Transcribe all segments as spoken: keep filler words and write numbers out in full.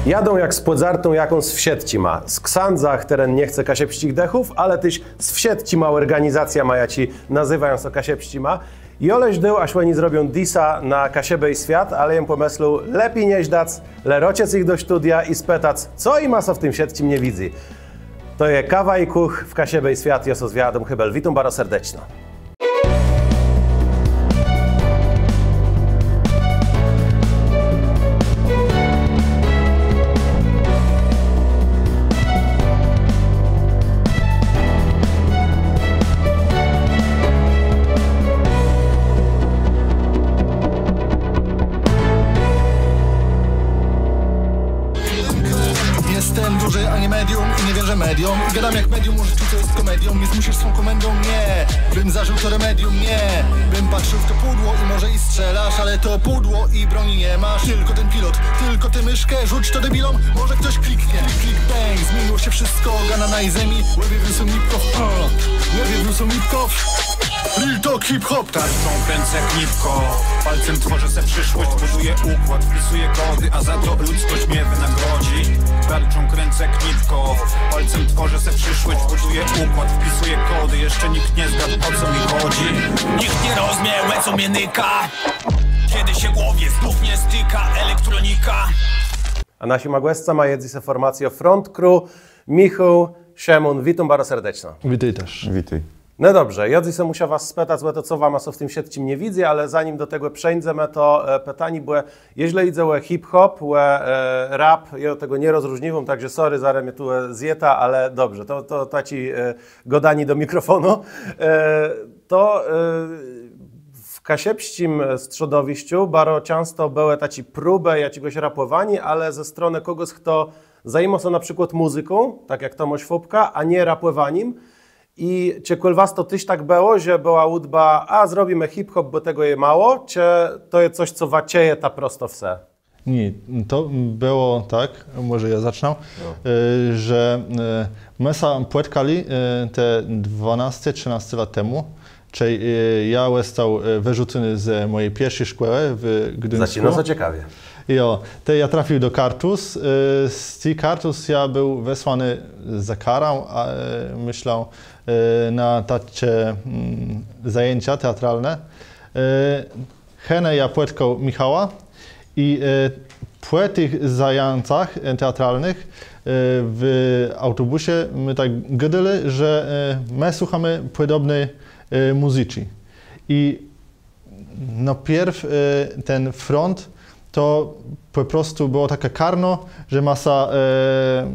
Jadą jak z pòdzartą jakąs wszëtczima. Z ksãdzã, chtëren nie chce kaszëbsczich dëchów, ale téż z wszëtczima òrganizacjama, jaczé nazéwają sã kaszëbsczima. Jô le żdôł, jaż òni zrobią dissa na Kaszëbë i Swiat, ale jem pòmëslôł, lepi nie żdac, le rôczëc jich do studia i spëtac, co jima sã w tim wszëtczim nie widzy. To je Kawa i Kùch w Kaszëbë i Swiat, jô sã zwiã Adóm Hébel. Witóm baro serdeczno. Jestem duży, a nie medium i nie wierzę mediom. I gadam jak medium, może to jest komedią, więc musisz swą komendą, nie. Bym zażył to remedium, nie. Bym patrzył w to pudło i może i strzelasz, ale to pudło i broni nie masz. Tylko ten pilot, tylko tę myszkę, rzuć to debilom, może ktoś kliknie. Klik, klik, bang, zmieniło się wszystko, gana na zemi. Łebie wrócą Lipkow, uh. Łebie wrócą Lipkow. Real talk hip hop. Tarczą kręcę knipko, palcem tworzę se przyszłość, buduję układ, wpisuję kody, a za to ludzkość mnie wynagrodzi. Tarczą kręcę knipko, palcem tworzę se przyszłość, buduję układ, wpisuję kody, jeszcze nikt nie zgadł, o co mi chodzi. Nikt nie rozmie, ò co mie nyka, kiedy się głowie znów nie styka elektronika. A naszima gòscama je dzysô formacja Front Crew, Michôł, Szëmón, witóm baro serdeczno. Witôj téż. Witôj. No dobrze, jô dzysô mùszã was spëtac ò to, co wama sã w tim wszëtczim nie widzy, ale zanim do tegò przeńdzemë, to e, pitanié, bò jeżlë jidze ò hip-hop, ò e, rap, jô tegò nie rozróżniwóm, tak że sorry, zarô mie tu e, zjéta, ale dobrze, to, to taczé e, gôdanié do mikrofónu. E, to e, w kaszëbsczim strzodowiszczu baro czãsto bëłë taczé próbë jaczégòs rapòwaniô, ale ze stronë kògòs, chto zajimô sã na przikłôd mùzyką, tak jak Tomôsz Fópka, a nié rapòwanim. I czë kòl was to téż tak bëło, że bëła ùdba, a zrobimë hip-hop, bò tegò je mało, czë to je cos, co wa czëjeta prosto w se? Nié, to bëło tak, mòże jô zacznã, e, że e, më sã pòtkelë e, te dwanôsce, trzënôsce lat temù, czej e, jô òstôł e, wërzucony z mòji pierszi szkòłë w Gduńskù. Zaczinô sã cekawie. Jo, tej jô trafił do Kartuz. E, z ti Kartuz jô béł wësłóny za karã, a e, mëslôł e, na taczé mm, zajãca teatralné. E, Henë jô pòtkôł Michała i e, pò tëch zajãcach e, teatralnëch e, w aùtobusie më tak gôdelë, że e, më słëchómë pòdobny e, mùzyczi. I no pierw e, ten front to pò prostu bëło taczé karno, że ma sã e,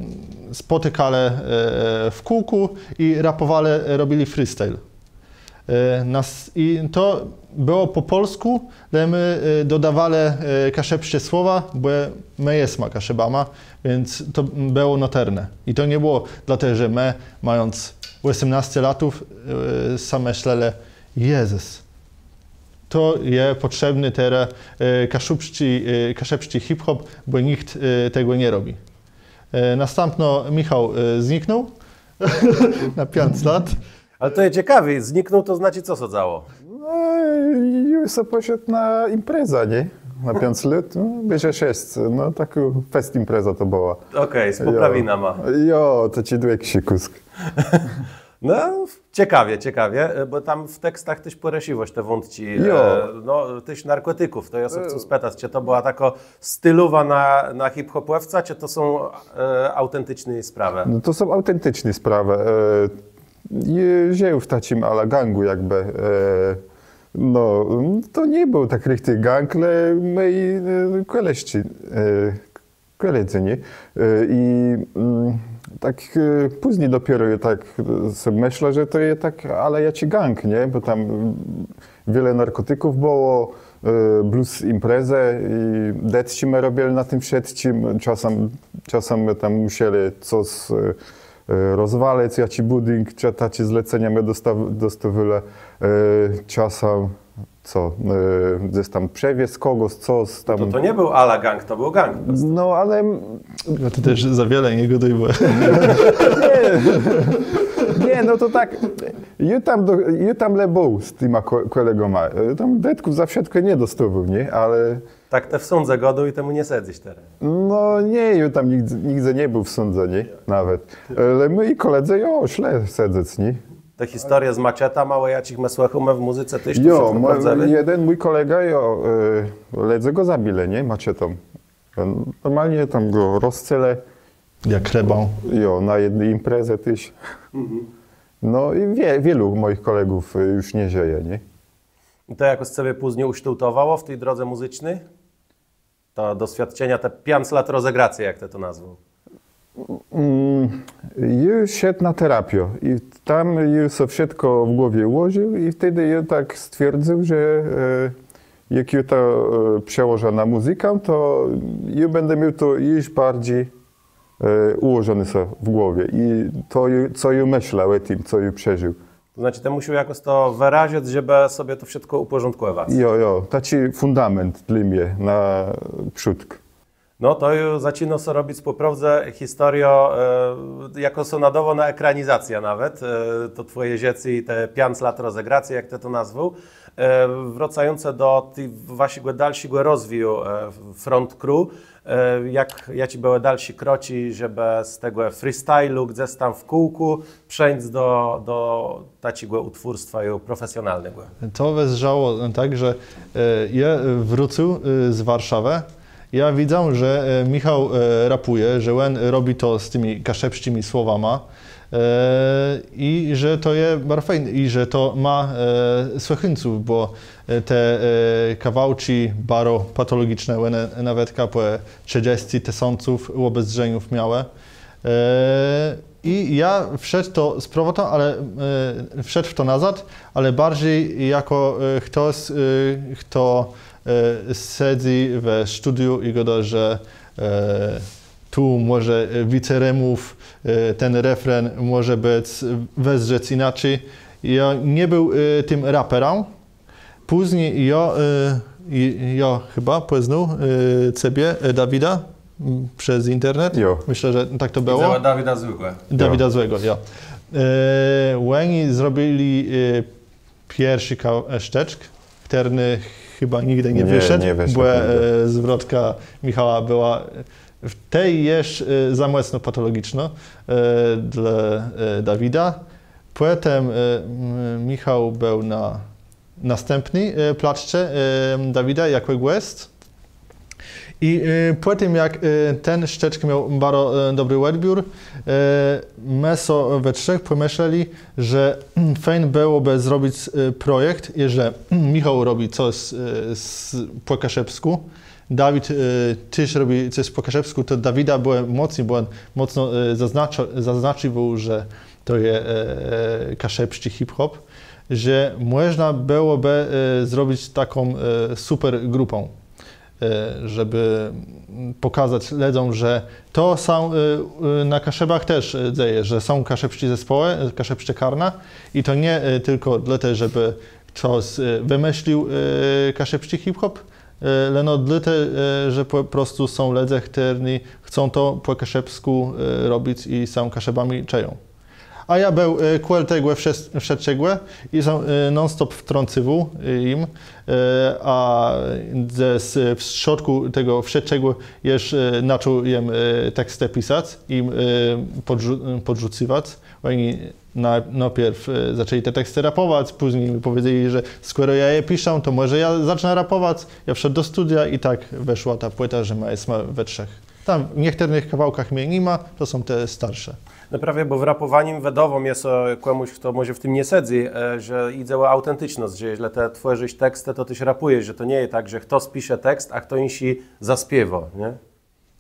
spòtikelë e, w kółkù i rapòwelë, robilë freestyle. E, nas, i to bëło pò pòlskù, le më e, dodôwelë e, kaszëbsczé słowa, bò më jesma Kaszëbama, więc to bëło notërné. I to nie bëło dlôte, że më, mając òsemnôsce latów, e, sã mëslelë, Jezës, to je pòtrzébny terô e, kaszëbsczi, e, kaszëbsczi hip-hop, bò nicht e, tegò nie robi. E, nastãpno Michôł e, zniknął na piãc lat. Ale to je cekawi, zniknął to znaczi, co sã dzało? No, jô so pòszedł na imprezã, nié? Na piãc lat, no, bãdze szesc, no, takô fest impreza to bëła. Òkej, z pòprawinama. Jo, to cë dłëgszi kùsk. No, cekawie, cekawie, e, bò tam w tekstach téż pòrësziwôsz te wątczi, e, no, téż narkòtików. To jô sã chcã spëtac, czë to bëła takô stilowa na, na hip-hopòwca, czë to są e, aùtenticzné sprawë? No, to są aùtenticzné sprawë. E, jô żił w taczim ala gangù jakbë. E, no, to nie béł tak richtich gang, le mòji e, kòleżczi, e, kòledzy, nié? E, i mm, tak e, pózni dopiérze jô tak e, so mëslôł, że to je tak, ale jaczi gang, nié? Bò tam mm, wiele narkòtików bëło, e, blós imprezë i dëtczi më robilë na tim wszëtczim. Czasã, czasã më tam mùszelë cos e, e, rozwalëc, jaczi bùdink, czë taczé zlecenia më dosta-, dostôwelë, e, czasã, co, e, gdzes tam przewiezc kògòs, cos tam. To, to nie béł ala gang, to béł gang pò prostu. No, ale No to téż za wiele nie gôdôj, bò... Nié, no to tak, Jô tam, do, jô tam le béł z tima kò-, kòlegama. Jô tam dëtków za wszëtkò nie dostôwôł, nié? Ale Tak të w sądze gôdôł i të mù nie sedzysz terô. No nié, jô tam nigdze, nigdze nie béł w sądze, nié? Nawet. Ale mòji kòledzë, jo, szlë sedzec, nié? Te historie z maczetama, ò jaczich më słëchómë w mùzyce, téż to Jo, wszëtkò mò-, prôwdzëwé? jeden mój kòlega, jo, e, lëdze gò zabilë, nié? Maczetą. Normalnie tam gò rozcãlë. Jak rëbã. Jo, na jedny imprezë téż. Mhm. No i wie-, wielu mòjich kòlegów, e, ju nie żëje, nié? I to jakòs cebie pózni ùsztôłtowało w ti drodze mùzyczny? Te doswiôdczenia, te piãc lat rozegracji, jak të to nazwôł. Mm, jô szedł na terapiã i tam jô so wszëtkò w głowie ùłożił i wtedë jô tak stwierdzył, że, e, jak jô to, e, przełożã na mùzykã, to jô bãdã miôł to jesz barżi, e, ùłożoné so w głowie i to, jô, co jô mëslôł ò tim, co jô przeżił. To znaczi, të mùszôł jakòs to wërazëc, żebë sobie to wszëtkò ùpòrządkòwac. Jo, jo, taczi fùndameńt dlô mie na przódk. No, to ju zaczinô sã robic pò prôwdze historiô, e, jakô sã nadôwô na ekranizacjã nawet, e, to twòje żëcé i te piãc lat rozegracji, jak të to nazwôł. E, wrôcającë do ti waszégò dalszégò rozwiju, e, Front Crew, e, jak, jaczé bëłë dalszé kroczi, żebë z tegò freestylu gdzes tam w kółkù przeńc do, do taczégò ùtwórstwa ju profesjonalnégò? To wëzdrzało tak, że, e, jô wrócył, e, z Warszawë. Jô widzã, że, e, Michôł, e, rapùje, że òn robi to z tima kaszëbsczima słowama, e, i że to je baro fejn, i że to mô, e, słëchińców, bò, e, te, e, kawałczi baro patologiczné, òne nawetka pò trzëdzescë tësąców òbezdrzeniów miałë. E, I jô wszedł to z pòwrotã, ale, e, wszedł w to nazôd, ale barżi jakò, e, chtos, e, chto, e, sedzy we studiu i gôdô, że, e, tu mòże, e, wicy rimów, e, ten refren mòże bëc, wëzdrzec jinaczi. Jô nie béł, e, tim raperã, Pózni jô, e, i, jô chëba pòznôł, e, cebie, e, Dawida, m, przez internet. Jo. Mëszlã, że tak to bëło. Widzała Dawida Złégò. Dawida Jo. Złégò, jo. E, òni zrobilë, e, pierszi ka-, e, sztëczk, chtëren chëba nigdë nie Nie, wëszedł, nie wëszedł bò, nigdë. e, zwrotka Michała bëła w ti jesz, e, za mòcno patologicznô, e, dlô, e, Dawida. Pòtemù, e, m, Michôł béł na nastãpny, e, placzce, e, Dawida jakò gwës. I, e, pò tim, jak, e, ten sztëczk miôł baro, e, dobri òdbiór, e, më so we trzech pòmëslelë, że, mm, fejn bëłobë zrobic, e, projekt, jeżlë, mm, Michôł robi cos, e, z, pò kaszëbskù, Dawid, e, téż robi cos pò kaszëbskù, to Dawida bëło mòcni, bò òn mòcno, e, zaznacza-, zaznacziwôł, że to je, e, e, kaszëbsczi hip-hop, że mòżna bëłobë, e, zrobic taką, e, super grëpã, e, żebë, mm, pòkazac lëdzóm, że to sã, e, e, na Kaszëbach téż, e, dzeje, że są kaszëbsczé zespòłë, e, kaszëbsczé karna i to nié, e, tilkò dlôte, żebë chtos, e, wëmëslił, e, kaszëbsczi hip-hop, e, leno dlôte, e, że pò prostu są lëdze, chtërny chcą to pò kaszëbskù, e, robic i sã Kaszëbama czëją. A jô béł, e, kòl tegò wszëtc-, wszëtczégò i sã, e, non-stop wtrącywôł, e, jim, e, a ze, z, w strzódkù tegò wszëtczégò jesz, e, zaczął jem, e, tekstë pisac, jim, e, pòdrzu-, pòdrzucëwac. Òni na, nôpierw, e, zaczãlë te tekstë rapòwac, pózni mie pòwiedzelë, że skòro jô je piszã, to mòże jô zacznã rapòwac. Jô wszedł do studia i tak wëszła ta płita, że ma, jesma we trzech. Tam w niechtërnëch kawałkach mie ni ma, to są te starszé. No prawie, bò w rapòwanim wëdôwô mie sã kòmùs, chto mòże w tim nie sedzy, e, że jidze ò aùtenticznosc, że jeżlë të twòrzisz tekstë, to téż rapùjesz, że to nie je tak, że chtos pisze tekst, a chto jinszi zaspiéwô, nié?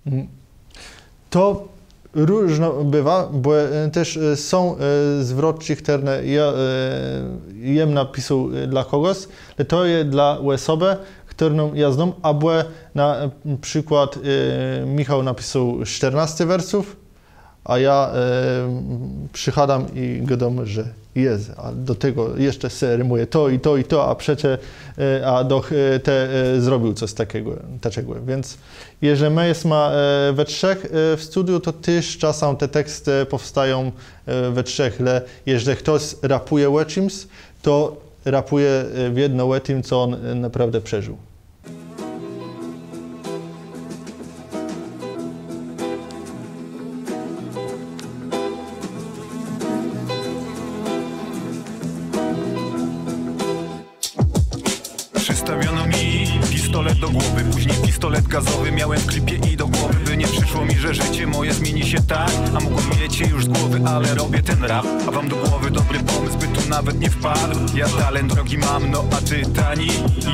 Mm. To różno biwô, bò, e, téż, e, są, e, zwrotczi, chtërne jô, e, jem napisôł, e, dlô kògòs, le to je dlô òsobë, chtërną jô znóm, abò na, e, przikłôd, e, Michôł napisôł sztërnôsce wersów, A jô przëchôdóm i gôdóm, że Jezë, a do tegò jesz sã rimùje to i to i to, a przecã, a doch të zrobił cos taczégò. Wiãc jeżlë më jesmë we trzech w studiu, to téż czasã te tekstë pòwstôwają we trzech, le jeżlë chtos rapùje ò czims, to rapùje wiedno ò tim, co òn naprôwdã przeżił. Przistawiono mi pistolet do głowy, później pistolet gazowy miałem w klipie i do głowy, by nie przyszło mi, że życie moje zmieni się tak. A mogłem mieć je już z głowy, ale robię ten rap. A wam do głowy dobry pomysł by tu nawet nie wpadł. Ja talent drogi mam, no a ty tani.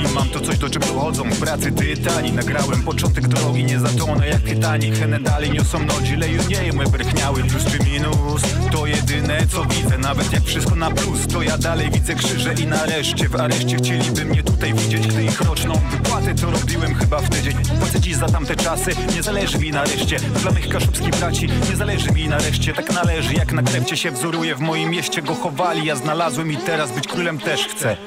I mam to coś, do czym dochodzą w pracy tytani. Nagrałem początek drogi, nie zatonę jak Titanic. Hene dalej niosą nogi, le już nie jem łeb rchniały. Plus czy minus, to jedyne co widzę. Nawet jak wszystko na plus, to ja dalej widzę krzyże. I nareszcie w areszcie chcieliby mnie tutaj widzieć. Gdy ich roczną wypłatę, to robiłem chyba w tydzień. Płacę dziś za tamte czasy, nie zależy mi nareszcie. Dla mych kaszubskich braci nie zależy mi nareszcie. Tak należy, jak na krefcie się wzoruje. W moim mieście go chowali, ja znalazłem i teraz być królem też chcę.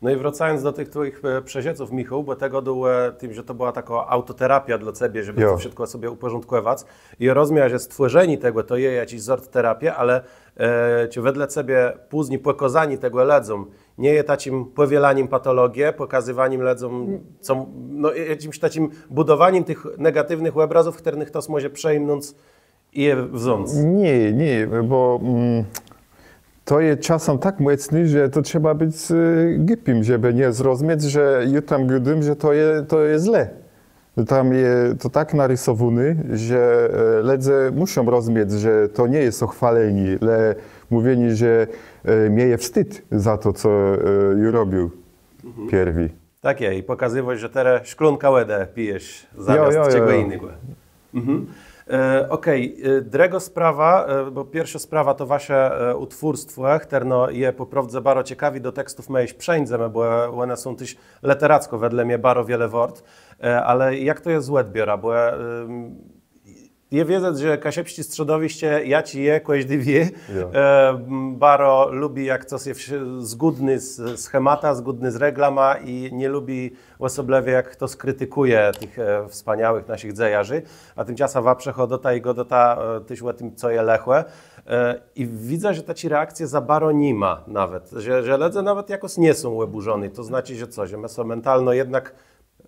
No i wracając do tych twoich e, przeżyców, Michał, bo tego było e, tym, że to była taka autoterapia dla ciebie, żeby Jo. to wszystko sobie uporządkować. I rozumiem, że stworzenie tego to jest jakiś sort terapii, ale e, czy wedle ciebie później pokazanie tego ludziom nie jest takim powielanim patologii, pokazywanym ludziom, co, no, jakimś takim budowanim tych negatywnych obrazów, których ktoś może przejmnąć i je wząc. Nié, nié, bò mm, to je czasã tak mòcné, że to trzeba bëc e, głupim, żebë nie zrozmiec, że jô tam gôdóm, że to je, to je zle. Tam je to tak narysowóné, że e, lëdze mùszą rozmiec, że to nie je chwalenié, le mówienié, że e, mie je wstid za to, co e, jô robił pierwi. Tak je, i pòkazywôsz, że terô szklónkã wòdë pijesz zamiast czegò jinégò. Mhm. E, Okej, e, drëgô sprawa, e, bò pierszô sprawa to wasze e, ùtwórstwò, chtërno je pò prôwdze baro cekawé, do tekstów më jesz przeńdzemë, bò òne są téż lëteracko wedle mie baro wiele wôrt, e, ale jak to je z òdbiorã, bò e, em, je wiedzec, że kaszëbsczé strzodowiszcze, jaczé je, kòżdi wié, Jo. e, m, baro lubi, jak cos je wsz- zgódné z schematã, zgódné z reglama i nie lubi òsoblëwie, jak chtos kritikùje tëch e, wspaniałëch naszich dzejarzi, a timczasã wa przëchôdôta i gôdôta e, téż ò tim, co je lëché. E, I widzã, że taczi reakcje za baro ni ma nawet, że, że lëdze nawet jakòs nie są òbùrzony, to znaczi, że co, że më są mentalno jednak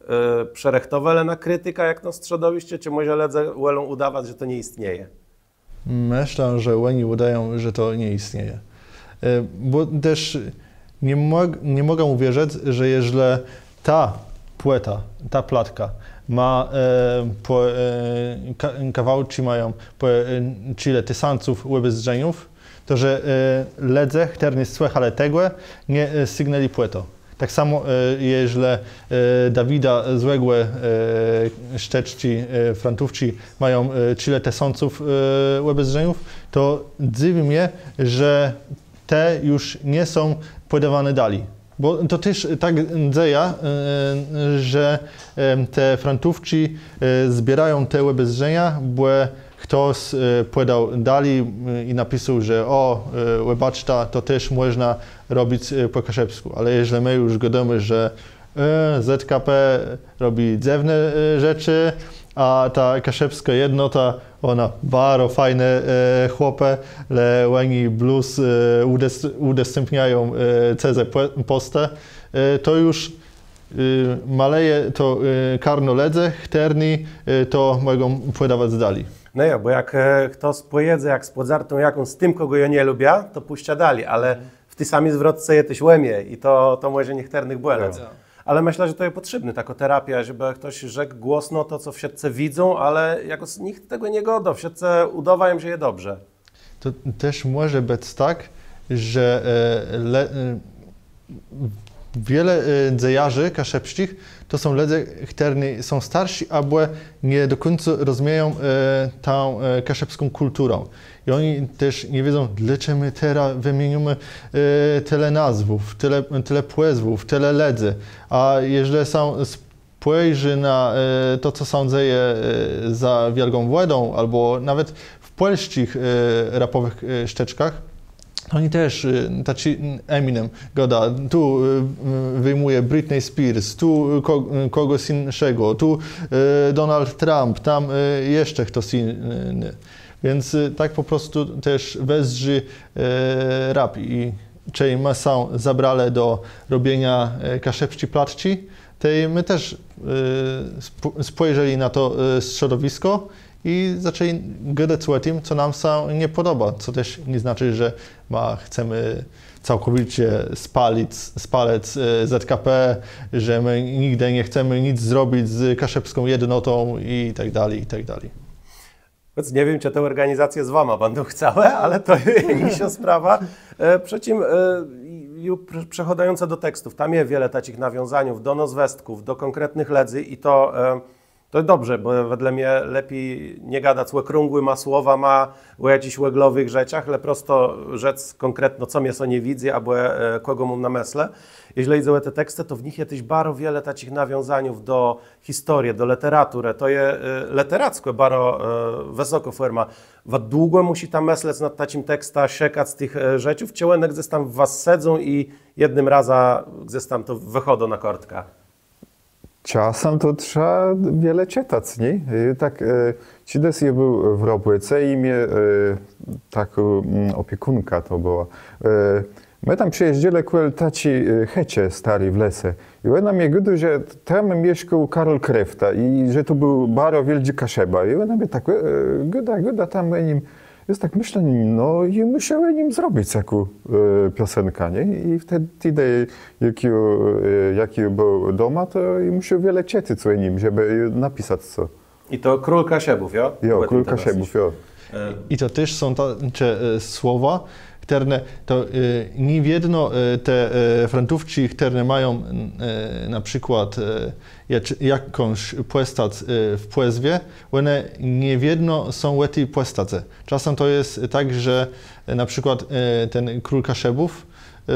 e, przërëchtowelë na kritikã jakno strzodowiszcze, czë mòże lëdze wòlą ùdawac, że to nie jistnieje? Mëszlã, że òni ùdają, że to nie jistnieje. E, Bò téż nie mòg- nie mògã ùwierzëc, że jeżlë ta płëta, ta platka mô e, pò, e, ka- kawałczi mają pò e, czile tësąców òbezdrzeniów, to że e, lëdze, chtërny słëchelë tegò, nie e, sygnãlë pò to. Tak samò e, jeżlë e, Dawida Złégò e, sztëczczi, e, frantówczi mają e, czile tësąców e, òbezdrzeniów, to dzëwi mie, że te ju nie są pòdôwóné dali. Bò to téż tak dzejô, e, że e, te frantówczi e, zbiérają te òbezdrzenia, bò chtos e, pòdôł dali e, i napisôł, że ò, e, òbaczta, to téż mòżna robic e, pò kaszëbskù. Ale jeżlë më ju gôdómë, że e, Z K P robi dzywné e, rzeczë, a ta Kaszëbskô Jednota, òna baro fajné e, chłopi, le òni blós e, ùdes- ùdostãpniają e, cëzé pò- pòstë, e, to ju e, malëje to e, karno lëdzy, chtërny e, to mògą pòdawac dali. No jo, bò jak e, chtos pòjedze jak z pòdzartą jakąs z tim, kògò jô nie lubiã, to pùszczã dali, ale w ti sami zwrotce je téż ò mie i to, to mòże niechtërnëch bòlec. Ale mëszlã, że to je pòtrzébné, takô terapiô, żebë chtos rzekł głosno to, co wszëtcë widzą, ale jakòs nicht tegò nie gôdô, wszëtcë ùdôwają, że je dobrze. To téż mòże bëc tak, że e, le- e, wiele e, dzejarzi kaszëbsczich to są lëdze, chtërny są starszi abò nie do kùńca rozmieją e, tã e, kaszëbską kùlturã. I òni téż nie wiedzą, dlôcze më terô wëmieniómë e, tëli nôzwów, tëli, tëli pòzwów, tëli lëdzy. A jeżlë sã spòjrzi na e, to, co sã dzeje e, za Wiôlgą Wòdą, abò nawet w pòlsczich e, rapòwëch e, sztëczkach, to òni téż, e, taczi Eminem gôdô, tu e, wëjimô Britney Spears, tu e, kò, e, kògòs jinszégò, tu e, Donald Trump, tam e, jesz chtos jiny. Wiãc e, tak pò prostu téż wëzdrzi e, rap i czej më sã zabrelë do robieniô e, kaszëbsczi platczi, tej më téż e, sp- spòjrzelë na to e, strzodowiskò i zaczãlë gadac ò tim, co nóm sã nie pòdobô, co téż nie znaczi, że më chcemë całkòwicie spalëc, spalëc e, Z K P, że më nigdë nie chcemë nic zrobic z Kaszëbską Jednotą i tak dali, i tak dali. Wiãc nie wiém, czë te òrganizacje z wama bãdą chcałë, ale to jinszô sprawa. E, przë czim e, ju pr- przechòdającë do tekstów, tam je wiele taczich nawiązaniów do nôzwësków, do kònkretnëch lëdzy i to e, to dobrze, bò wedle mie lepi nie gadac òkrãgłima słowama ò jaczichs òglowëch rzeczach, le prosto rzec kònkretno, co mie sã nie widzy abò e, kògò móm na mëslë. Jeżlë jidze ò te tekstë, to w nich je téż baro wiele taczich nawiązaniów do historie, do lëteraturë. To je e, lëterackò baro e, wësokô fòrma. Wa długò mùszita mëslec nad taczim tekstã, szëkac tëch e, rzeczów, czë òne gdzes tam w was sedzą i jednym razã gdzes tam to wëchôdô na kôrtkã? Czasã to trzeba wiele czëtac, nié? E, tak, e, czedës jô béł w robòce i mie e, tak mm, òpiekùnka to bëła. E, më tam przëjéżdżelë kòl taczi e, chëczë stôri w lese. I òna mie gôdô, że tam mieszkôł Karól Krefta i że to béł baro wiôldżi Kaszëba. I òna mie tak e, gôdô, gôdô tam ò nim. Jô tak mëszlã, no i mùszã ò nim zrobic jakąs e, piosenkã, nié? I wtedë, tedë jak jô, e, jak jô béł doma, to jô mùszôł wiele czëtac ò nim, żebë napisac co. I to Król Kaszëbów, jo? Jo, Król Kaszëbów, jo. I to téż są taczé e, słowa, chtërne to e, nié wiedno e, te e, frantówczi, chtërne mają e, na przikłôd e, jacz- jakąs pòstac e, w pòzwie, òne nié wiedno są ò ti pòstacë. Czasã to je tak, że e, na przikłôd e, ten Król Kaszëbów e,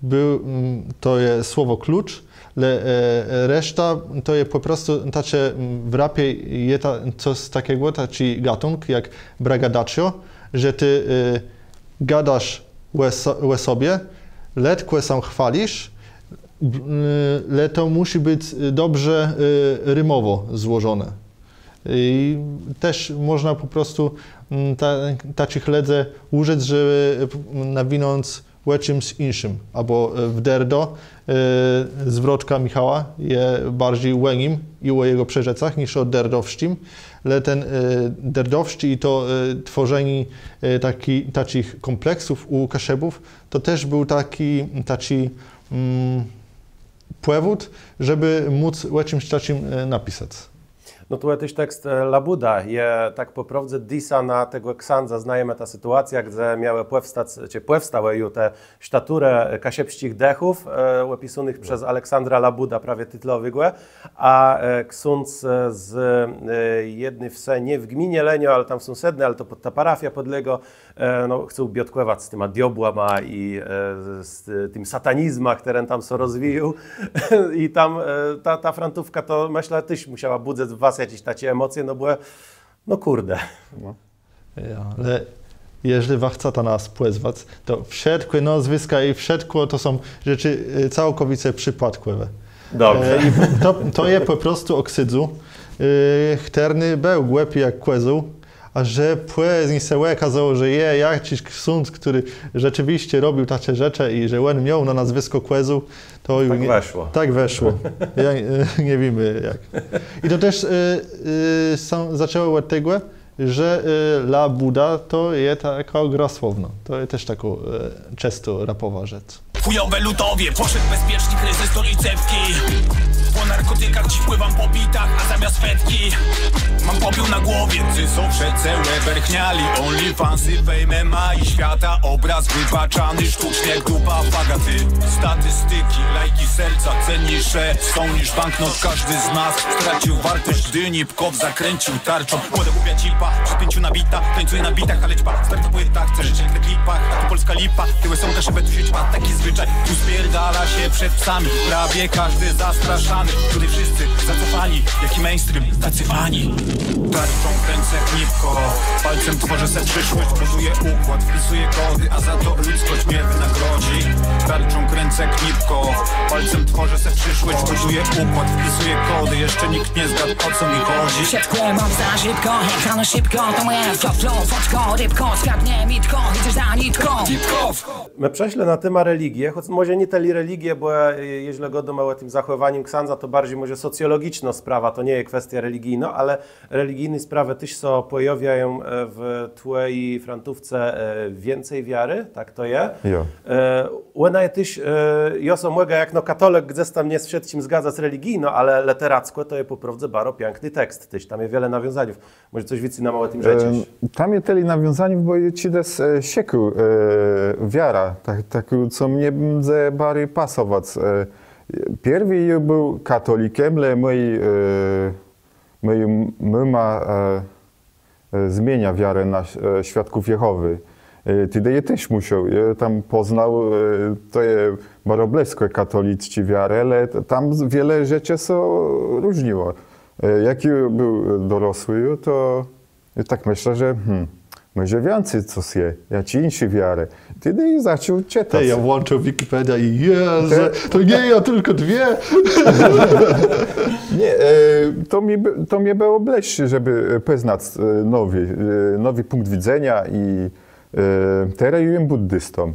béł, mm, to je słowò klucz, le e, reszta to je pò prostu taczé, mm, w rapie je ta, cos taczégò, taczi gatënk jak braggadocio, że të e, gôdôsz ò, so, ò sobie, letkò sã chwôlisz, b- e, le to mùszi bëc e, dobrze e, rimòwò złożoné. I téż mòżna pò prostu mm, ta, taczich lëdzy ùżëc, żebë e, p- nawinąc ò czims jinszim. Abò e, w Derdo e, zwrotka Michała je barżi ò nim i ò jegò przeżëcach niż ò derdowsczim. Le ten e, derdowsczi i to e, twòrzenié e, taczi, taczich kómpleksów ù Kaszëbów, to téż béł taczi, taczi mm, pòwód, żebë móc ò czims taczim e, napisac. No tu je téż tekst e, Labùda, je tak pò prôwdze disã na tegò ksãdza, znajemë tã sytuacjã, gdze miałë pòwstac, czë pòwstałë ju te sztaturë kaszëbsczich dëchów, e, òpisónëch przez Aleksandra Labùdã, prawie titlowégò, a e, ksądz e, z e, jedny wsë, nié w gminie Lëniô, ale tam w sąsedny, ale to pò- ta parafiô pòdlégô, e, no, chcôł biôtkòwac z tima diôbłama i e, z tim satanizmã, chtëren tam sã rozwijôł. I tam e, ta, ta frantówka to, mëszlã, téż mùszała bùdzëc w was jaczés taczé emòcje, no bò, no kùrde. Jo, ale jeżlë wa chceta nas pòzwac, to wszëtczé nôzwëska i wszëtkò to są rzeczë e, całkòwice przëpôdkòwé. Dobrze. E, i to, to je pò prostu ò ksãdzu, e, chtërny béł głupi jak kòzeł, a że pózni sã òkôzało, że je jaczis ksądz, chtëren rzeczëwisce robił taczé rzeczë i że òn miôł na nôzwëskò Kòzeł, to ju Tak nie- wëszło. Tak wëszło. Ja, e, nie wiemy jak. I to téż e, e, są, zaczãło òd tegò, że e, Labùda to je takô gra słownô. To je téż takô e, czësto rapòwô rzecz. Chujowe ludowie, poszedł bezpiecznik, rezystor i cepki. Po narkotykach dziś pływam po bitach, a zamiast fetki mam popiół na głowie. Ty zawsze całe berchniali, OnlyFansy, fame, ma i świata. Obraz wypaczany sztucznie jak dupa Fagaty. Statystyki, lajki, serca cenniejsze są niż banknot. Każdy z nas stracił wartość, gdy Nipkow zakręcił tarczą. Młode głupia cipa, przy pięciu na bitach, tańcuje na bitach, ale ćpa, sterta płyta, chce żyć jak na klipach, a tu polska lipa, tyłe są Kaszëbë, tu się ćpa, taki zwyczaj, tu spierdala się przed psami, prawie każdy zastraszany, tutaj wszyscy zacofani, jaki mainstream, tacy fani. Tarczą Kręcę knipko, palcem tworzę se przyszłość, buduję układ, wpisuję kody, a za to ludzkość mnie wynagrodzi. Tarczą kręcę knipko, palcem tworzę se przyszłość, buduję układ, wpisuję kody, jeszcze nikt nie zgadł, o co mi chodzi. Szybko, mam za szybko, hejkano szybko, to moje flow, flow, foczko, rybko, zgadnie mitko, idziesz za nitką. Më przeszlë na témã religie, chòc mòże nié tëli religie, bò e, jeżlë gôdómë ò tim zachòwanim ksãdza, to barżi mòże socjologicznô sprawa, to nie je kwestiô religijnô, ale religijné sprawë téż sã pòjôwiają e, w twòji frantówce e, Więcej wiary, tak to je? Jo. E, òna je téż, e, jô sã mògã jakno katolëk gdzes tam nie z wszëtczim zgadzac religijno, ale lëterackò to je pò prôwdze baro piãkny tekst, téż tam je wiele nawiązaniów. Mòże cos wicy nama ò tim rzeczesz? Em, tam je tëli nawiązaniów, bò jô czedës e, szëkôł e, wiarã, tak, tak, co mie mdze barżi pasowac. E, pierwi jô béł katolikã, le mój, e, mój m-, mama e, e, zmienia wiarã na e, Świadków Jehowë. E, tedë jô téż mùszôł, jô tam pòznôł, e, to je baro blëskò katolëcczi wiarë, le t-, tam z-, wiele rzeczi sã różniło. E, jak jô béł dorosłi, to jô tak mëszlôł, że hm, mòże wiãcy cos je, jaczé jinszé wiarë. Tedë jô zaczął czëtac. Tej, jô włącził Wikipediã i Jezu, to nie jô, tëlkò dwie. Nié, e, to mie, b-, to mie bëło blëższé, żebë e, pòznac e, nowi, e, nowi pùnkt widzeniô i e, terô jô jem buddistą.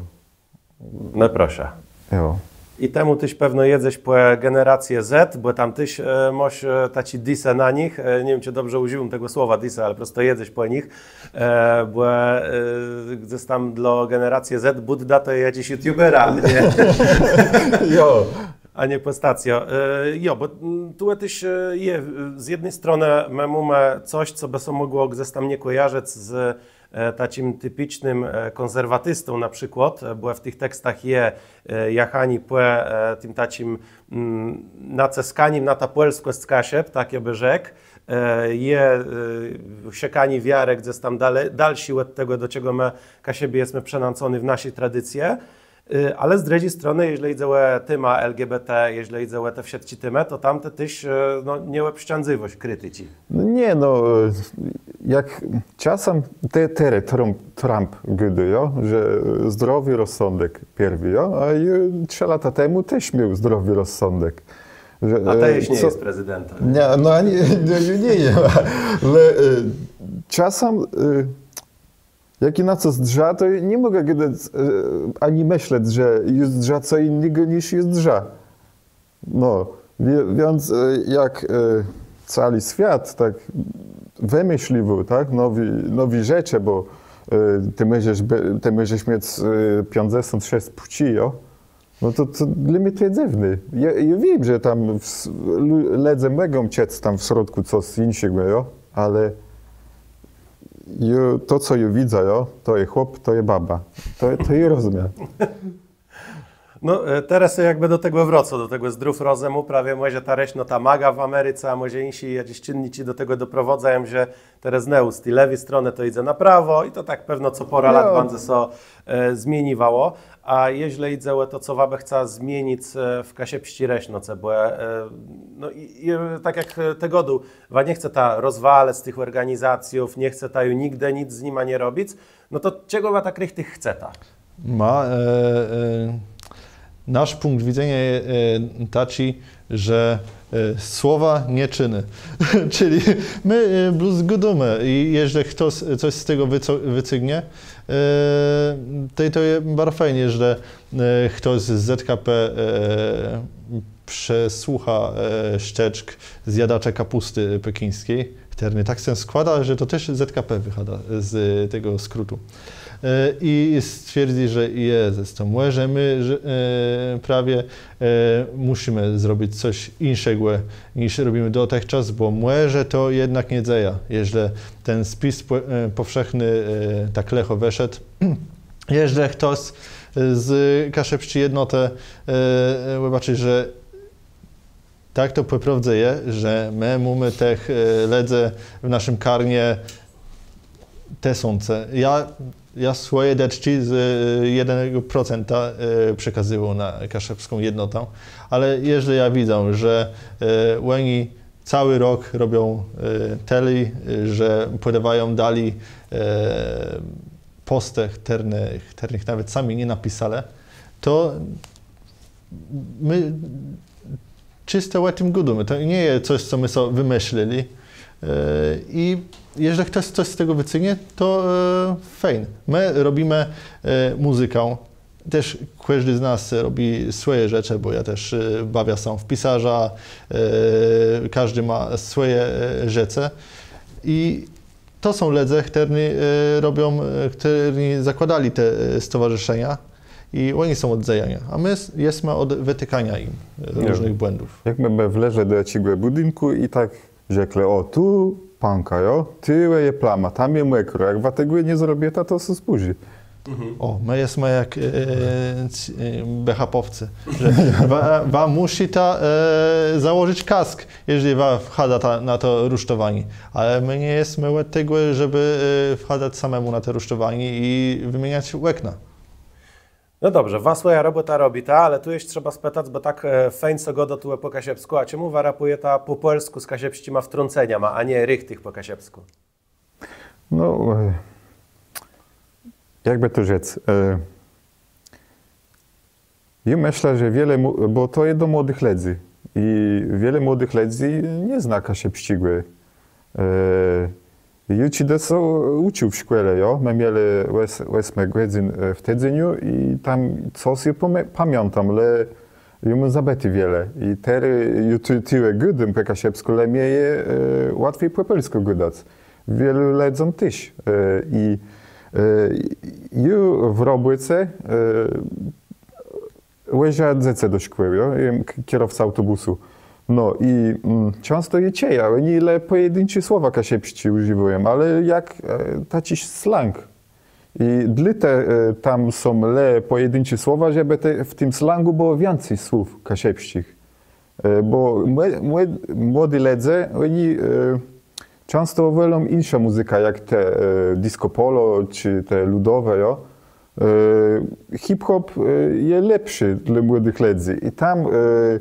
No proszã. Jo. I temù téż pewno jedzesz pò generacje Z, bò tam téż e, môsz e, taczé dissë na nich. E, nie wiém, czë dobrze ùżił jem tegò słowa dissë, ale prosto jedzesz pò nich. E, bò e, gdzes tam dlô generacje Z Budda to je jaczis youtubera, a nié? Jo. A nié pòstacjô. E, jo, bò mm, tu téż e, je, e, z jedny stronë më mómë cos, co bë sã mògło gdzes tam nie kòjarzëc z e, taczim tipicznym e, kònserwatistą na przikłôd, e, bò w tëch tekstach je e, jachanié pò e, tim taczim mm, nacëskanim na tã pòlskòsc Kaszëb, tak jô bë rzekł, e, je e, szëkanié wiarë gdzes tam dale, dalszi òd tegò, do czegò më Kaszëbi jesmë przënãcony w naszi tradicje. Y, ale z drëdżi stronë, jeżlë jidze ò témã L G B T, jeżlë jidze ò te wszëtczé témë, to tam të téż, e, no, nie òbszczãdzywôsz kriticzi. No nié, no, e, jak czasã te, terô Trump, Trump gôdô, jo, że zdrowi rozsądek pierwi, jo, a jô trzë lata temù téż miôł zdrowi rozsądek. Że, a të e, ju nie jes prezydentã. Nié, no, ani, nie, nie, nie, ale e, czasã e, jak jô na cos zdrzã, to jô ni mògã gadac e, ani mëslec, że jô zdrzã co jinégò niż jô zdrzã. No, wi-, wiãc e, jak e, całi swiat tak wëmësliwô, tak, nowi, nowi rzeczë, bò e, të mòżesz be-, të mòżesz miec e, piãcdzesąt szesc płci, jo? No to, to dlô mie to je dzywné. Jô, jô wiém, że tam w s-, lu-, lëdze mògą czëc tam w srodkù cos jinszégò, jo? Ale jô, to, co jô widzã, jo? To je chłop, to je baba. To, to jô rozmiã. No, e, terô jakbë do tegò wrócã, do tegò zdrów rozëmù, prawie mòże ta rësznota MAGA w Americe, a mòże jinszé jaczés czinniczi do tegò doprowôdzają, że terô znôwù z ti lewi stronë to jidze na prawò i to tak pewno co pôrã lat bãdze sã e, zmieniwało. A jeżlë jidze ò to, co wa bë chca zmienic e, w kaszëbsczi rësznoce, bò e, no, i, i, tak jak e, të gôdôł, wa nie chceta rozwalëc tëch òrganizacjów, nie chceta ju nigdë nic z nima nie robic, no to czegò wa tak richtich chceta? Ma, e, e, nasz pùnkt widzeniô je e, taczi, że e, słowa, nié czënë. Czëli më e, blós gôdómë i jeżlë chtos cos z tegò wëco-, wëcygnie, e, tej to je baro fejn, że e, chtos z Z K P e, przesłëchô e, szczëczk Zjadacza kapusty pekińskiej, chtërny tak sã skłôdô, że to téż Z K P wëchôdô z tegò skrótu. E, i stwierdzy, że Jezës, to mòże më, że e, prawie e, mùszimë zrobic cos jinszégò, niż robimë dotëchczas, bò mòże to jednak nie dzejô, jeżlë ten spis pò-, e, pòwszechny e, tak lëchò wëszedł. Jeżlë chtos z Kaszëbsczi Jednotë e, e, òbôczi, że tak to pò prôwdze je, że më mómë tëch e, lëdzy w naszim karnie tësące. Jô, jô swòje dëtczi z e, jednégò procenta e, przekazywôł na Kaszëbską Jednotã, ale jeżlë jô widzã, że e, òni całi rok robią e, tëli, e, że pòdôwają dali e, pòstë, chtërne, chtërnëch nawet sami nie napisalë, to më czësto ò tim gôdómë. To nie je cos, co më so wëmëslëlë. E, I jeżlë chtos cos z tegò wëcygnie, to e, fejn. Më robimë e, mùzykã. Téż kòżdi z nas robi swòje rzeczë, bò jô téż e, bawiã sã w pisarza, e, kòżdi mô swòje e, rzeczë. I to są lëdze, chtërny e, robią, e, chtërny zakłôdelë te e, stowarzëszenia i òni są òd dzejaniô, a më s- jesmë òd wëtikaniô jim e, różnëch błãdów. Jak më bë wlezlë do jaczégò bùdinkù i tak rzeklë, ò, tu pãka, jo, tu je plama, tam je mòkro, jak wa tegò nie zrobita, to sã zbùrzi. Ò, më jesmë jak e, e, c- e, behapòwcë, że wa, wa mùszita e, założëc kask, jeżlë wa wchôdôta na to rusztowanié. Ale më nie jesmë òd tegò, żebë e, wchôdac samémù na te rusztowanié i wëmieniac òkna. No dobrze, wa swòjã robòtã robita, ale tu jesz trzeba spëtac, bò tak e, fejn sã gôdô tu pò kaszëbskù, a czemù wa rapùjeta pò pòlskù z kaszëbsczima wtrąceniama, a nié richtich pò kaszëbskù? No, e, jakbë to rzec, e, jô mëszlã, że wiele, mł- bò to je do młodëch lëdzy i wiele młodëch lëdzy nie znô kaszëbsczégò. E, jô czedës sã ùcził w szkòle, jo, më mielë òs- òsmë gòdzyn e, w tidzeniu i tam cos jô pamiã- pamiãtóm, le jô móm zabëté wiele. I terô jô tu- tëli gôdóm pò kaszëbskù, le mie je e, łatwi pò pòlskù gadac. Wielu lëdzóm téż. E, I e, jô w robòce e, wòżã dzecë do szkòłë, jo? Jem k- kierowca autobùsu. No i mm, czãsto je czëjã, òni le pòjedinczé słowa kaszëbsczé ùżiwają, ale jak e, taczi slang. I dlôte e, tam są le pòjedinczé słowa, żebë te, w tim slangù bëło wiãcy słów kaszëbsczich. E, bò młe- młe- młodi lëdze, òni e, czãsto wòlą jinszą mùzykã, jak te e, disco polo, czë te lëdowé, jo. E, Hip-hop e, je lepszi dlô młodëch lëdzy. I tam e,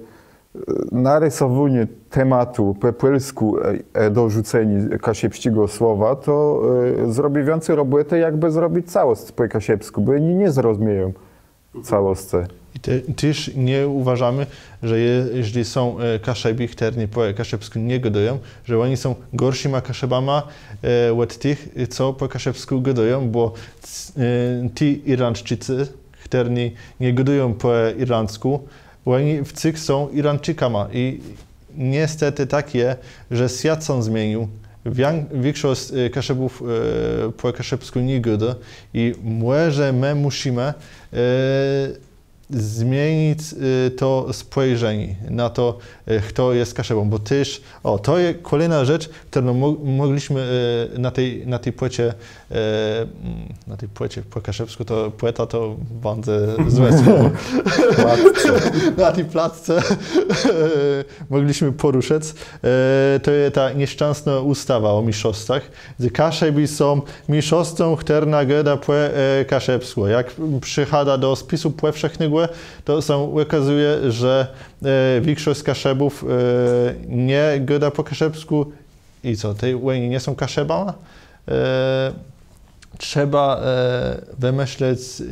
narësowanié tematu pò pòlskù e, e, dorzucenié kaszëbsczégò słowa, to e, zrobi wiãcy robòtë, jakbë zrobic całosc pò kaszëbskù, bò òni nie zrozmieją całoscë. I te- téż nie ùwôżómë, że je- jeżlë są e, Kaszëbi, chtërny pò kaszëbskù nie gôdają, że òni są gòrszima Kaszëbama e, òd tëch, co pò kaszëbskù gôdają, bò c- e, ti Irlandczicë, chtërny nie gôdają pò irlandzkù, òni wcyg są Irlandczikama. I niestetë tak je, że swiat sã zmienił. Wią- wikszosc e, Kaszëbów e, pò kaszëbskù nie gôdô i mòże më mùszimë e, zmienic e, to spòjrzenié na to, e, chto je Kaszëbą, bò téż, ò, to je kòlejnô rzecz, chtërną mò- mòglësmë e, na ti, na ti płëce e, mm, na ti płëce, pò kaszëbskù to płëta to bãdze złé słowò. Na ti platce mòglësmë pòrëszëc. E, to je ta nieszczãsnô ùstawa ò miészoscach, że Kaszëbi są miészoscą, chtërna gôdô pò e, kaszëbskù. Jak przëchôdô do spisu pòwszechnégò, to sã òkazëje, że e, wikszosc Kaszëbów e, nie gôdô pò kaszëbskù. I co, tej òni nie są Kaszëbama? E, trzeba e, wëmëslec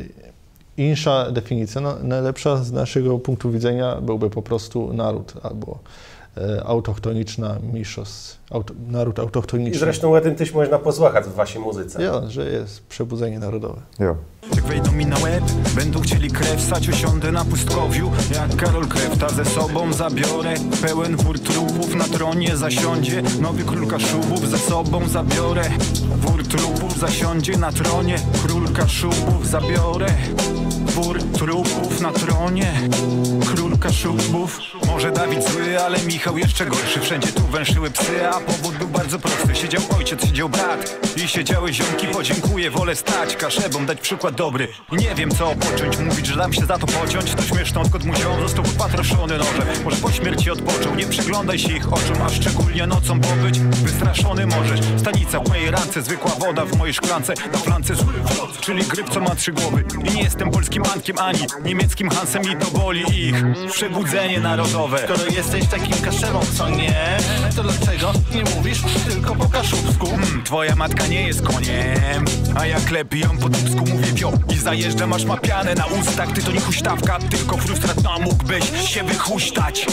jinszą definicjã. No, nôlepszô z naszégò pùnktu widzeniô bëłbë pò prostu nôród abò e, autochtoniczna miészosc. Aut- nôród autochtoniczny. I zresztą ò tim téż mòżna pòsłëchac w waszi mùzyce. Jo, że je przebùdzenié nôrodowé. Jo. Jak wejdą mi na łeb, będą chcieli krew ssać, usiądę na pustkowiu, jak Karol Krefta ze sobą zabiorę. Pełen wór trupów na tronie zasiądzie, nowy król Kaszubów ze sobą zabiorę. Wór trupów zasiądzie na tronie, król Kaszubów zabiorę. Wór trupów na tronie, król Kaszubów. Może Dawid zły, ale Michał jeszcze gorszy. Wszędzie tu węszyły psy, a powód był bardzo prosty. Siedział ojciec, siedział brat i siedziały ziomki. Podziękuję, wolę stać Kaszëbom, dać przykład Dobry. Nie wiem, co począć, mówić, że dam się za to pociąć. To śmieszne, odkąd mój ziom został popatroszony nożem. Może po śmierci odpoczął, nie przyglądaj się ich oczom, a szczególnie nocą, bo być wystraszony możesz. Stanica w mojej rance, zwykła woda w mojej szklance. Na flance zły wróg, czyli gryf, co ma trzy głowy. I nie jestem polskim Ankiem ani niemieckim Hansem i to boli ich przebudzenie narodowe. Skoro jesteś takim Kaszubą, co nie, to dlaczego nie mówisz tylko po kaszubsku? Hmm, twoja matka nie jest koniem, a ja klepię ją po dupsku, mówię wio i zajeżdżam, aż ma pianę na ustach. Ty to nie huśtawka, tylko frustrat, no mógłbyś się wychuśtać.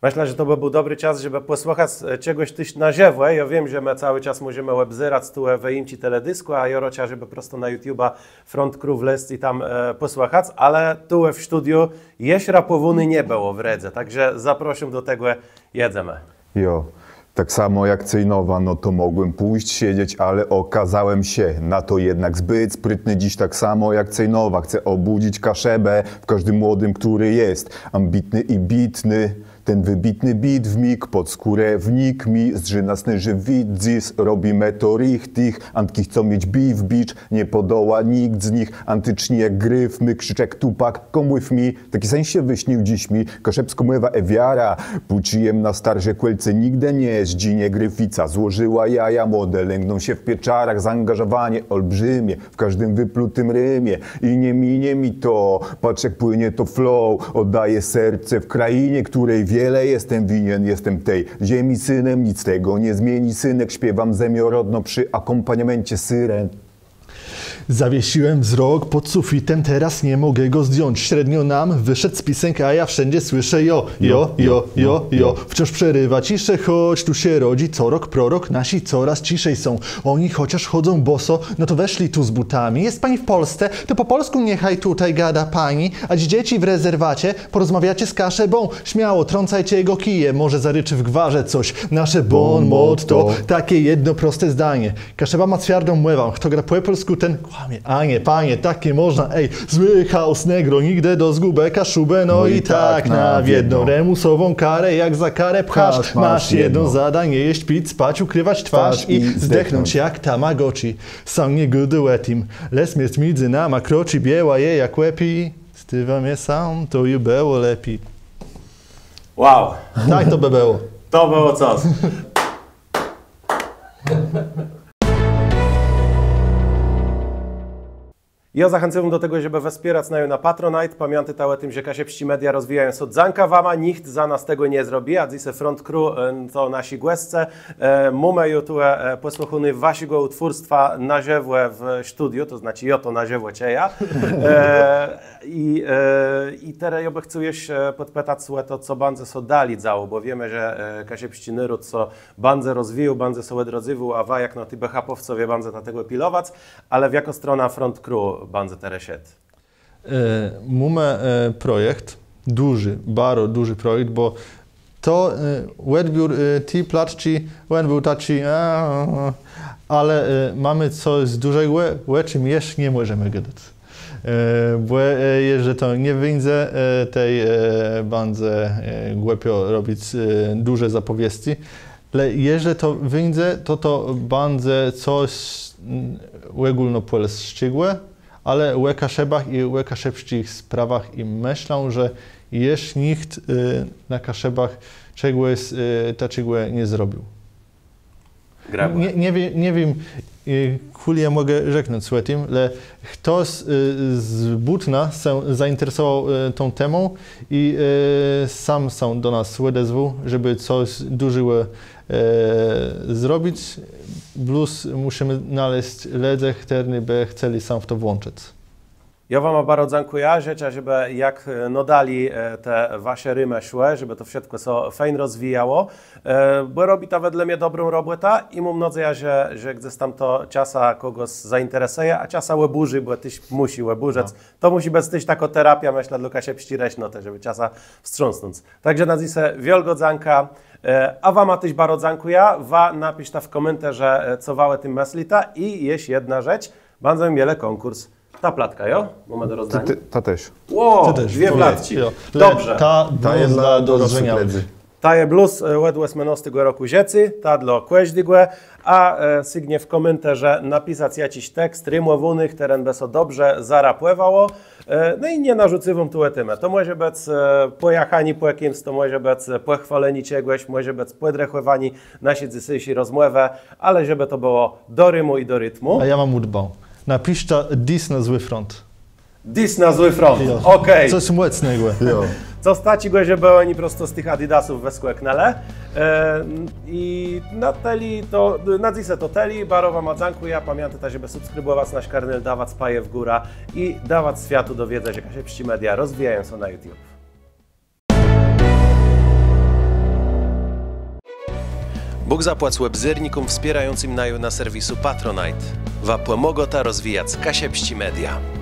Mëszlã, że to bë béł dobri czas, żebë pòsłëchac, e, czegòs téż na żëwò. Jô wiém, że më całi czas mòżemë òbzerac tuwò wëjimczi teledisku, a jô rôczã, żebë prosto na YouTube'a Front Crew wlezc i tam, e, pòsłëchac, ale tuwò w studiu jesz rapòwóné nie bëło w Redze, tak że zaprôszóm do tegò, jedzemë. Jo. Tak samo jak Cejnowa, no to mogłem pójść siedzieć, ale okazałem się na to jednak zbyt sprytny. Dziś tak samo jak Cejnowa chcę obudzić Kaszëbę w każdym młodym, który jest ambitny i bitny. Ten wybitny bit w mig pod skórę wnikł mi, zdrzë na sny żëwé dzys, robimë to richtig, antkich co mieć beef bitch, nie podoła nikt z nich, antyczni jak gryf, my krzycz jak Tupak, come with me, taki sen się wyśnił dziś mi, kaszëbskô mòwa e wiara, pùczi jem na starze kòlce nigdë nie zdżinie, Gryfica złożyła jaja, młode lęgną się w pieczarach, zaangażowanie olbrzymie, w każdym wyplutym rymie i nie minie mi to. Patrz jak płynie to flow, oddaję serce w krainie, której wiele jestem winien. Jestem tej ziemi synem, nic tego nie zmieni, synek. Śpiewam zemię rodną przy akompaniamencie syren. Zawiesiłem wzrok pod sufitem, teraz nie mogę go zdjąć. Średnio nam wyszedł spisek, a ja wszędzie słyszę jo, jo, jo, jo, jo. Wciąż przerywa ciszę, choć tu się rodzi co rok prorok. Nasi coraz ciszej są. Oni chociaż chodzą boso, no to weszli tu z butami. Jest pani w Polsce, to po polsku niechaj tutaj gada pani, a dzieci w rezerwacie, porozmawiacie z Kaszëbą. Śmiało, trącajcie jego kijem, może zaryczy w gwarze coś. Nasze bon motto, takie jedno proste zdanie. Kaszëba ma twiardą mòwã, chto gra pò pòlskù, ten kłamie. A nie, panie, tak nie można, ej. Zły chaos, negro, nigdë do zgùbë, Kaszubë, no i tak na wiedno. Remùsową karã, jak za karã pchasz, masz jedno zadanie, jeść, pić, spać, ukrywać twarz i zdechnąć jak Tamagotchi. Sóm nie gôdôj ò tim, le smierc midzë nama kroczi, biôłô je jak łepi. Z tim wama sóm to ju bëło lepi. Wow, Tak to bë bëło. To bëło cos. Jô zachãcywóm do tegò, żebë wspierac naju na Patronite. Pamiãtôjta ò tim, że kaszëbsczé media rozwijają sã dzãka wama, nicht za nas tegò nie zrobi, a dzysô Front Crew, e, to naszi gòsce. E, mómë ju tu, e, pòsłëchóné waszégò ùtwórstwa na żëwò w studiu, to znaczi jô to na żëwò czëjã. E, i, e, i terô jô bë chcôł jesz, e, pòdpëtac sã ò to, co bãdze sã dali dzało, bò wiémë, że, e, kaszëbsczi nôród sã bãdze rozwijôł, bãdze sã òdrodzywôł, a wa jak no ti behapòwcowie bãdzeta tegò pilowac, ale w jaką stronã Front Crew bãdze terô szedł? E, mómë, e, projekt, dużi, baro dużi projekt, bò to, e, òdbiór, e, ti platczi, òn béł taczi, a, ale, e, mómë cos dużégò, ò czim jesz nie mòżemë gadac. E, bò, e, jeżlë to nie wińdze, e, tej, e, bãdze, e, głupio robic, e, dużé zapòwiescë. Le jeżlë to wińdze, to to bãdze cos, mm, ògólnopòlsczégò, ale ò Kaszëbach i ò kaszëbsczich sprawach i mëszlã, że jesz nicht, e, na Kaszëbach czegòs, e, taczégò nie zrobił. Nie, nie wiém, nie wiém, e, kùli jô mògã rzeknąc ò tim, le chtos, e, z bùtna sã zainteresowôł, e, tą témą i, e, sóm sã do nas òdezwôł, żebë cos dużégò, e, zrobic. Blós mùszimë nalezc lëdzy, chtërny bë chcelë sã w to włączëc. Jô wama baro dzãkùjã, żëczã, żebë jak, e, nôdali, e, te wasze rimë szłë, żebë to wszëtkò sã fejn rozwijało, e, bò robita wedle mie dobrą robòtã i móm nôdzejã, że, że gdzes tam to czasã kògòs zainteresëje, a czasã òbùrzi, bò téż mùszi òbùrzëc. To mùszi bëc téż takô terapiô, mëszlã, dlô kaszëbsczi rësznotë, żebë czasã wstrząsnąc. Tak że na dzysô wiôlgô dzãka, e, a wama téż baro dzãkùjã, wa napiszta w kòmentarzu, e, co wa ò tim mëslita i jesz jedna rzecz, bãdzemë mielë kònkùrs. Ta platka, jo? Mómë do rozdaniô? Ta téż. Ò, dwie platczi. Dobrze. Ta je dlô dorosłëch lëdzy. Ta je blós, e, òd òsmënôstégò rokù żëcô, ta dlô kòżdégò, a, e, sygnie w kòmentarze napisac jaczis tekst rimòwóny, chtëren bë sã dobrze zarapòwało. E, no i nie narzucywóm tu témë. To mòże bëc, e, pòjachanié pò kims, to mòże bëc, e, pòchwôlenié czegòs, mòże bëc pòdrechòwanié naszi dzysészé rozmòwë, ale żebë to bëło do rimù i do ritmù. A jô móm ùdbã. Napiszta diss na Zły Front. Diss na Zły Front. Jo. Okej. Cos mòcnégò. Jo. Cos taczégò, żebë òni prosto z tëch adidasów wëskòknãlë. E, i na tëli to, na dzysô to tëli, baro wama dzãkùjã. Pamiãtôjta, żebë subskribòwac nasz kanal, dawac paje w górã i dawac swiatu do wiédzë, że Kaszëbsczé Media rozwijają sã na YouTube. Bóg zapłac òbzérnikóm wspiérającym naju na serwisu Patronite. Wa pòmôgôta rozwijac Kaszëbsczé Media.